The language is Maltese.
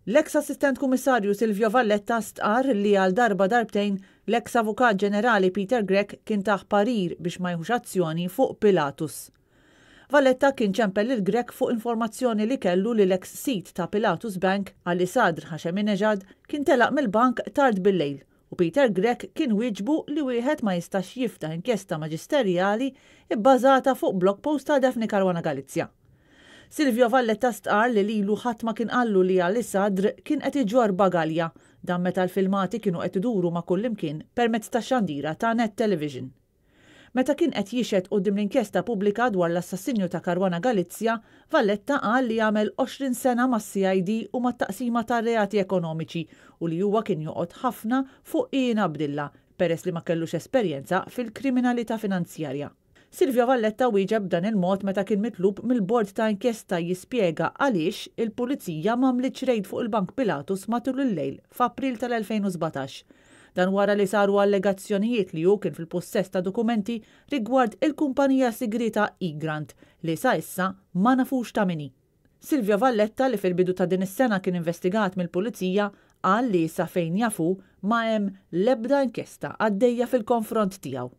L-eks Assistent Kummissarju Silvio Valletta stqarr li għal darba darbtejn l-eks Avukat Ġenerali Peter Grech kien tah parir biex ma jieħux azzjoni fuq Pilatus. Valletta kien ċempel lil Grech fuq informazzjoni li kellu li l-eks sid ta' Pilatus Bank, Ali Sadr Hasheminejad, kien telaq mill-bank tard bil-lejl u Peter Grech kien wieġbu li wieħed ma jistax jiftaħ inkjesta maġisterjali bbażata fuq blog post ta' Daphne Caruana Galizia. Silvio Valletta stqarr li lilu ħadd ma kien qallu li Ali Sadr kien qed iġorr bagalja, dan meta l-filmati kienu qed iduru ma' kullimkien permezz tax-xandira ta' Net Television. Meta kien qed jixhed quddiem l-inkjesta pubblika dwar l-assassinju ta' Caruana Galizia, Valletta qal li għamel 20 sena mas-CID u mat-Taqsima tar-Reati Ekonomiċi u li huwa kien joqgħod ħafna fuq Ian Abdilla peress li ma kellux esperjenza fil-kriminalità finanzjarja. Silvio Valletta wieġeb b'dan il-mod meta kien mitlub mill-Bord ta' Inkjesta jispjega għaliex il-Pulizija m'għamlitx rejd fuq il-Bank Pilatus matul il-lejl f'April tal-2017. Dan wara li saru allegazzjonijiet li hu kien fil-pussess ta' dokumenti rigward il-kumpanija sigrieta Egrant li sa issa ma nafux ta' min hi. Silvio Valletta li fil-bidu ta' din is-sena kien investigat mill-Pulizija qal li sa fejn jaf hu ma hemm l-ebda inkjesta għaddejja fil-konfront tiegħu.